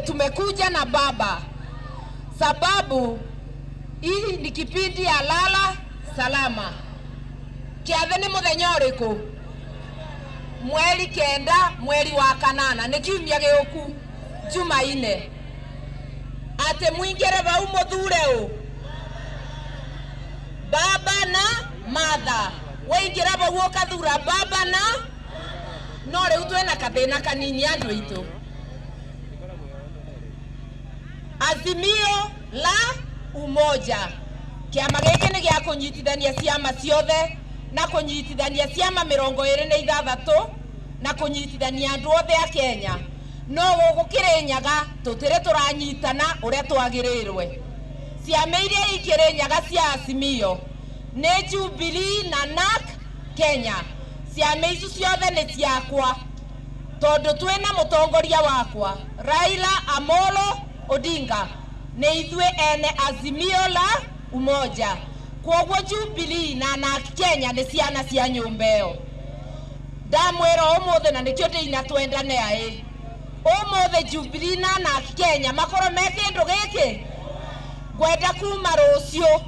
Tumekuja na baba, sababu hii ni kipindi ya lala salama. Kĩathĩ nĩ mũthenya ũrĩkũ? Mweri 9, mweri wa kanana, nĩ kiumia gĩũku, Jumaine. Atĩ muingĩre vau mũthure ũ baba na matha. Waingĩra vau ũkathura baba na no rĩu twĩna kathĩna kanini, andũ aitũ. Azimio la Umoja, kĩama gĩkĩ nĩ gĩa kũnyitithania ciama ciothe na kũnyitithania ciama 26 na kũnyitithania andũ othe a Kenya. No gũkũ Kĩrĩnyaga tũtirĩ tũranyitana ũrĩa twagĩrĩirwe. Ciama iria ikĩrĩnyaga cia Azimio nĩ Jubilee na NARC Kenya. Ciama icu ciothe nĩ ciakwa, tondũ twĩna mũtongoria wakwa Raila Amolo Odinga, nĩ ithuĩ ene Azimio la Umoja. Kwoguo Jubilee na NARC Kenya nĩ ciana cia nyũmba ĩyo. Ndamwĩra ũmũthĩ, na nĩkĩo ndĩina twendane aĩ ũmũthĩ, Jubilee na NARC Kenya makorwo me kĩndũ gĩkĩ. Ngwenda kuma rũciũ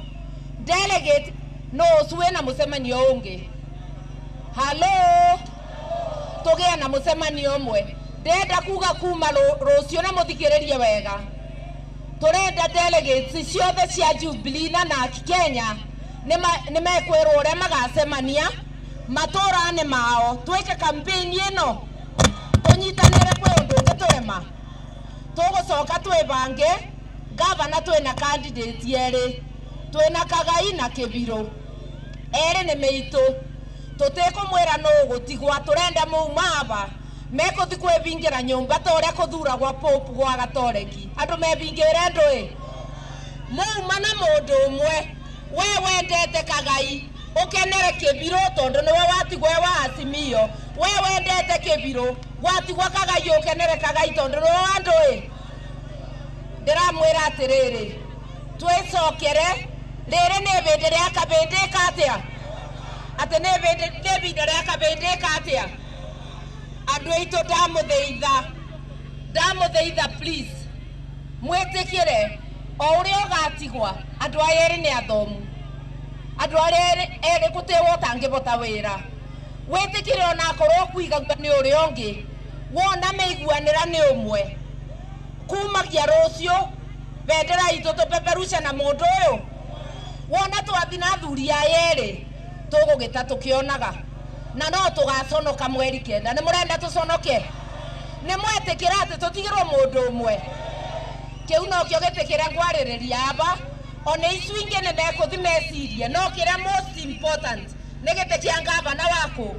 delegate no ũcu wĩna mũcemanio ũngĩ. Halo, tũgĩe na mũcemanio ũmwe. Ndĩrenda kuga kuma rũciũ, na mũthikĩrĩrie wega, tũrenda delegates ciothe cia Jubilee na NARC Kenya nĩ mekwĩrwo ũrĩa magacemania matũra-inĩ mao, twĩke campaign ĩno tũnyitanĩre. Kwĩ ũndũ ũngĩ tũrema, tũgũcoka twĩbange. Gavana twĩna candidate erĩ, twĩna Kagai na Kĩbirũ. Erĩ nĩ mĩitũ, tũtikũmwĩra nũ gũtigwa. Tũrenda mauma aba mekũthi kwĩbingĩra nyũmba ta ũrĩa kũthuragwa pope gwa Gatoreki, andũ mebingĩre ndũĩ. Mauma na mũndũ ũmwe, we wendete Kagai ũkenere Kĩbirũ, tondũ nĩwe watigwo wa Azimio. We wendete Kĩbirũ, gwatigwa Kagai ũkenere Kagai, tondũ nĩwe wa ndũĩ. Ndĩramwĩra atĩrĩrĩ, twĩcokere rĩrĩ nĩ ĩbĩndĩ rĩa kabĩndĩ ĩka atĩa, atĩ nĩ ĩbĩndĩ, nĩ ĩbinda rĩa kabĩndĩ ĩka atĩa. Andũ aitũ, ndamũthaitha, ndamũthaitha, please mwĩtĩkĩre o ũrĩa ũgatigwa. Andũ aya erĩ nĩ athomu, andũ arĩa erĩ gũtĩwo ũtangĩbota wĩra. Wĩtĩkĩre onakorwo kuiga nĩ ũrĩa ũngĩ wona mĩiguanĩra nĩ ũmwe. Kumagia rũciũ bendera itũ tũpeperushe na mũndũ ũyũ wona twathi na athuri aya erĩ tũgũgĩta tũkĩonaga, na no tũgaconoka mweri 9. Nĩ mũrenda tũconoke? Nĩ mwetĩkĩra atĩ tũtigĩrwo mũndũ ũmwe? Kĩu nokĩo gĩtĩ kĩrĩa ngwarĩrĩria aba. Ona icu ingĩ nĩ mekũthi mecirie, no kĩrĩa most important nĩ gĩtĩ kĩa ngavana waku.